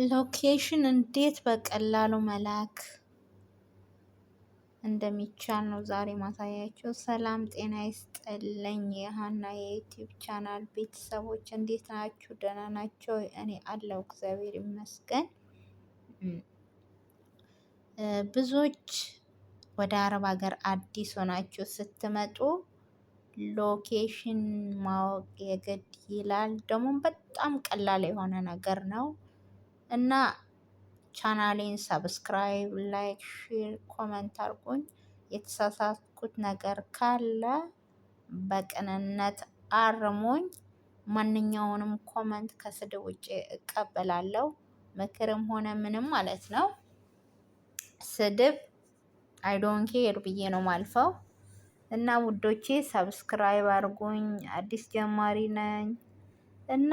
Location እንዴት በቀላሉ መላክ እንደሚቻል ነው ዛሬ ማሳያችሁ። ሰላም ጤና ይስጥልኝ የሀና የ YouTube channel ቤተሰቦች እንዴት ናችሁ? ደህና ናቸው? እኔ አለው እግዚአብሔር ይመስገን። ብዙዎች ወደ አረብ ሀገር አዲስ ሆናችሁ ስትመጡ location ማወቅ የግድ ይላል። ደግሞ በጣም ቀላል የሆነ ነገር ነው እና ቻናሌን subscribe፣ like፣ share፣ comment አድርጉኝ። የተሳሳትኩት ነገር ካለ በቅንነት አርሙኝ። ማንኛውንም comment ከስድብ ውጭ እቀበላለሁ፣ ምክርም ሆነ ምንም ማለት ነው። ስድብ I don't care ብዬ ነው ማልፈው። እና ውዶቼ subscribe አድርጉኝ። አዲስ ጀማሪ ነኝ እና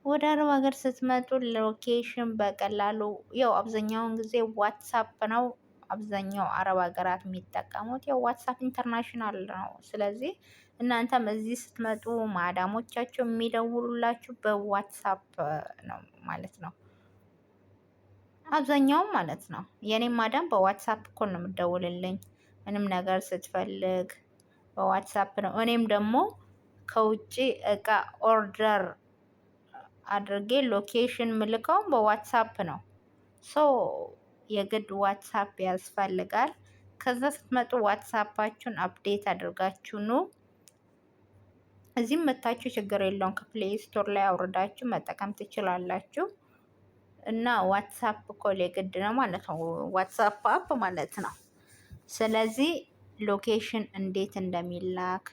ወደ አረብ ሀገር ስትመጡ location በቀላሉ ያው አብዛኛውን ጊዜ WhatsApp ነው አብዛኛው አረብ ሀገራት የሚጠቀሙት ያው WhatsApp international ነው። ስለዚህ እናንተም እዚህ ስትመጡ ማዳሞቻቸው የሚደውሉላችሁ በ WhatsApp ነው ማለት ነው። አብዛኛውም ማለት ነው። የኔም ማዳም በ WhatsApp እኮ ነው የምደውልልኝ። ምንም ነገር ስትፈልግ በ WhatsApp ነው። እኔም ደግሞ ከውጭ እቃ order አድርጌ location ምልከውም በ WhatsApp ነው። So የግድ WhatsApp ያስፈልጋል። ከዛ ስትመጡ WhatsApp ኣችሁን update አድርጋችሁ ኑ። እዚህም መታችሁ ችግር የለውም፣ ከ Play Store ላይ አውርዳችሁ መጠቀም ትችላላችሁ። እና WhatsApp call የግድ ነው ማለት ነው፣ WhatsApp app ማለት ነው። ስለዚህ location እንዴት እንደሚላክ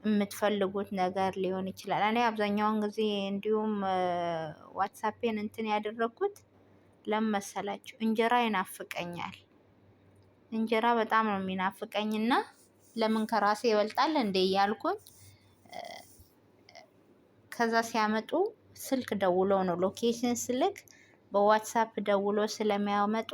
የምትፈልጉት ነገር ሊሆን ይችላል። እኔ አብዛኛውን ጊዜ እንዲሁም WhatsApp ኤን እንትን ያደረኩት ለምን መሰላችሁ? እንጀራ ይናፍቀኛል። እንጀራ በጣም ነው የሚናፍቀኝ እና ለምን ከራሴ ይበልጣል እንዴ እያልኩኝ ከዛ ሲያመጡ ስልክ ደውሎ ነው location ስልክ በ WhatsApp ደውሎ ስለሚያመጡ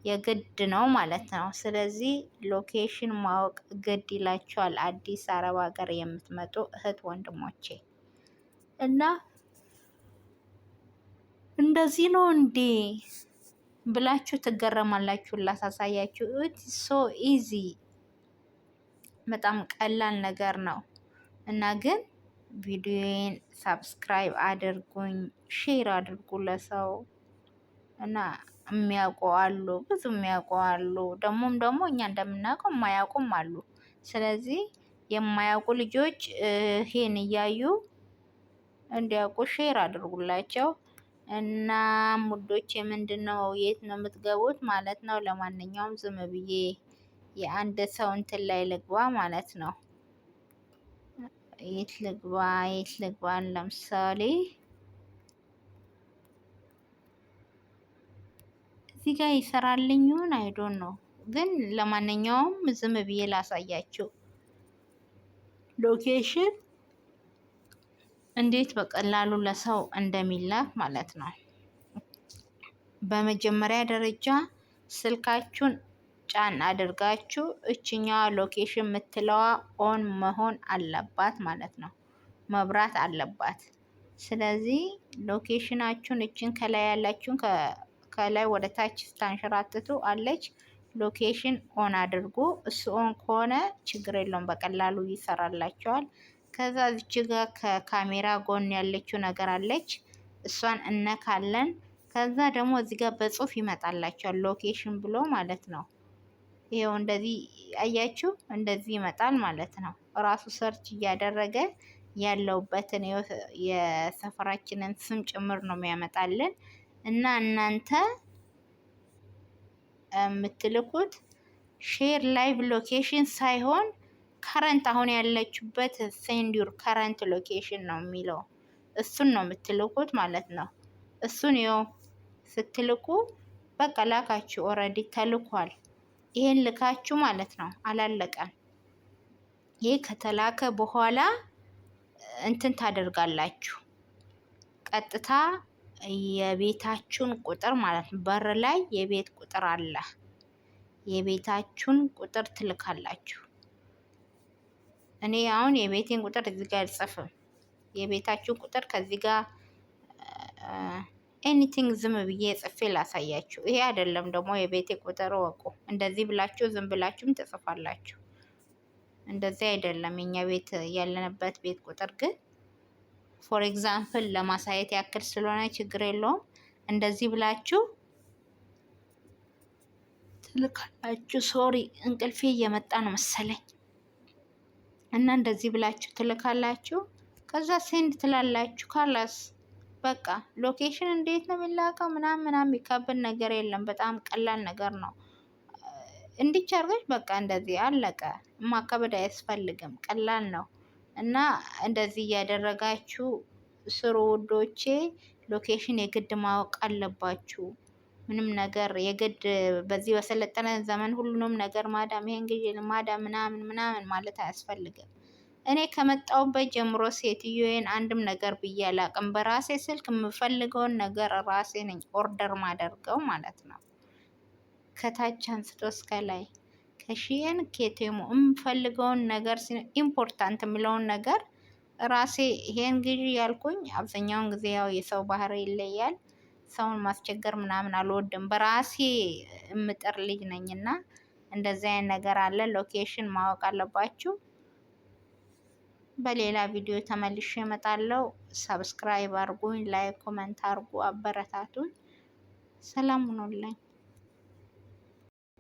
የግድ ነው ማለት ነው። ስለዚህ location ማወቅ ግድ ይላቸዋል አዲስ አረብ ሀገር የምትመጡ እህት ወንድሞቼ። እና እንደዚህ ነው እንዴ ብላችሁ ትገረማላችሁ። ላሳሳያችሁ it's so easy፣ በጣም ቀላል ነገር ነው። እና ግን ቪዲዮዬን subscribe አድርጉኝ፣ share አድርጉ ለሰው እና የሚያውቁ አሉ፣ ብዙ የሚያውቁ አሉ። ደግሞም ደግሞ እኛ እንደምናውቀው የማያውቁም አሉ። ስለዚህ የማያውቁ ልጆች ይሄን እያዩ እንዲያውቁ share አድርጉላቸው። እና ውዶቼ ምንድነው የት ነው የምትገቡት ማለት ነው። ለማንኛውም ዝም ብዬ የአንድ ሰው እንትን ላይ ልግባ ማለት ነው። የት ልግባ የት ልግባ? ለምሳሌ እዚህ ጋር ይሰራልኝ ይሆን I don't know፣ ግን ለማንኛውም ዝም ብዬ ላሳያችሁ location እንዴት በቀላሉ ለሰው እንደሚላክ ማለት ነው። በመጀመሪያ ደረጃ ስልካችሁን ጫን አድርጋችሁ እችኛዋ location የምትለዋ on መሆን አለባት ማለት ነው፣ መብራት አለባት። ስለዚህ location ኣችሁን እችን ከላይ ያላችሁን ከላይ ወደ ታች ስታንሸራትቱ አለች location on አድርጉ። እሱ on ከሆነ ችግር የለውም በቀላሉ ይሰራላቸዋል። ከዛ እዚች ጋር ከካሜራ ጎን ያለችው ነገር አለች፣ እሷን እነካለን። ከዛ ደግሞ እዚህ ጋር በጽሁፍ ይመጣላቸዋል location ብሎ ማለት ነው። ይሄው እንደዚህ አያችሁ፣ እንደዚህ ይመጣል ማለት ነው። እራሱ search እያደረገ ያለውበትን የሰፈራችንን ስም ጭምር ነው የሚያመጣልን። እና እናንተ የምትልኩት share live location ሳይሆን current አሁን ያለችበት send your current location ነው የሚለው፣ እሱን ነው የምትልኩት ማለት ነው። እሱን ይኸው ስትልኩ በቃ ላካችሁ፣ already ተልኳል። ይሄን ልካችሁ ማለት ነው። አላለቀም። ይህ ከተላከ በኋላ እንትን ታደርጋላችሁ ቀጥታ የቤታችሁን ቁጥር ማለት ነው። በር ላይ የቤት ቁጥር አለ። የቤታችሁን ቁጥር ትልካላችሁ። እኔ አሁን የቤቴን ቁጥር እዚህ ጋር አልጽፍም። የቤታችሁን ቁጥር ከዚህ ጋር Anything ዝም ብዬ ጽፌ ላሳያችሁ። ይሄ አይደለም ደግሞ የቤቴ ቁጥር ወቁ። እንደዚህ ብላችሁ ዝም ብላችሁም ትጽፋላችሁ። እንደዚህ አይደለም የኛ ቤት ያለንበት ቤት ቁጥር ግን for example ለማሳየት ያክል ስለሆነ ችግር የለውም። እንደዚህ ብላችሁ ትልካላችሁ። Sorry፣ እንቅልፌ እየመጣ ነው መሰለኝ። እና እንደዚህ ብላችሁ ትልካላችሁ። ከዛ send ትላላችሁ። خلاص በቃ location እንዴት ነው የሚላከው ምናምን ምናምን የሚከብድ ነገር የለም። በጣም ቀላል ነገር ነው። እንዲች አድርገሽ በቃ እንደዚህ አለቀ። ማከበድ አያስፈልግም። ቀላል ነው እና እንደዚህ እያደረጋችሁ ስሩ ውዶቼ። Location የግድ ማወቅ አለባችሁ። ምንም ነገር የግድ በዚህ በሰለጠነ ዘመን ሁሉንም ነገር ማዳም ይሄን ግዢ ማዳም ምናምን ምናምን ማለት አያስፈልግም። እኔ ከመጣሁበት ጀምሮ ሴትዮዬን አንድም ነገር ብዬ አላቅም። በራሴ ስልክ የምፈልገውን ነገር ራሴ ነኝ order ማደርገው ማለት ነው። ከታች አንስቶ እስከ ላይ ከ Shein ከ Temu የምፈልገውን ነገር important የሚለውን ነገር ራሴ ይሄን ግዢ ያልኩኝ። አብዛኛውን ጊዜ ያው የሰው ባህሪ ይለያል። ሰውን ማስቸገር ምናምን አልወድም። በራሴ የምጥር ልጅ ነኝ እና እንደዚህ አይነት ነገር አለ። Location ማወቅ አለባችሁ። በሌላ ቪዲዮ ተመልሼ እመጣለሁ። Subscribe አድርጉኝ፣ like comment አድርጉ፣ አበረታቱኝ። ሰላም ሁኑልኝ።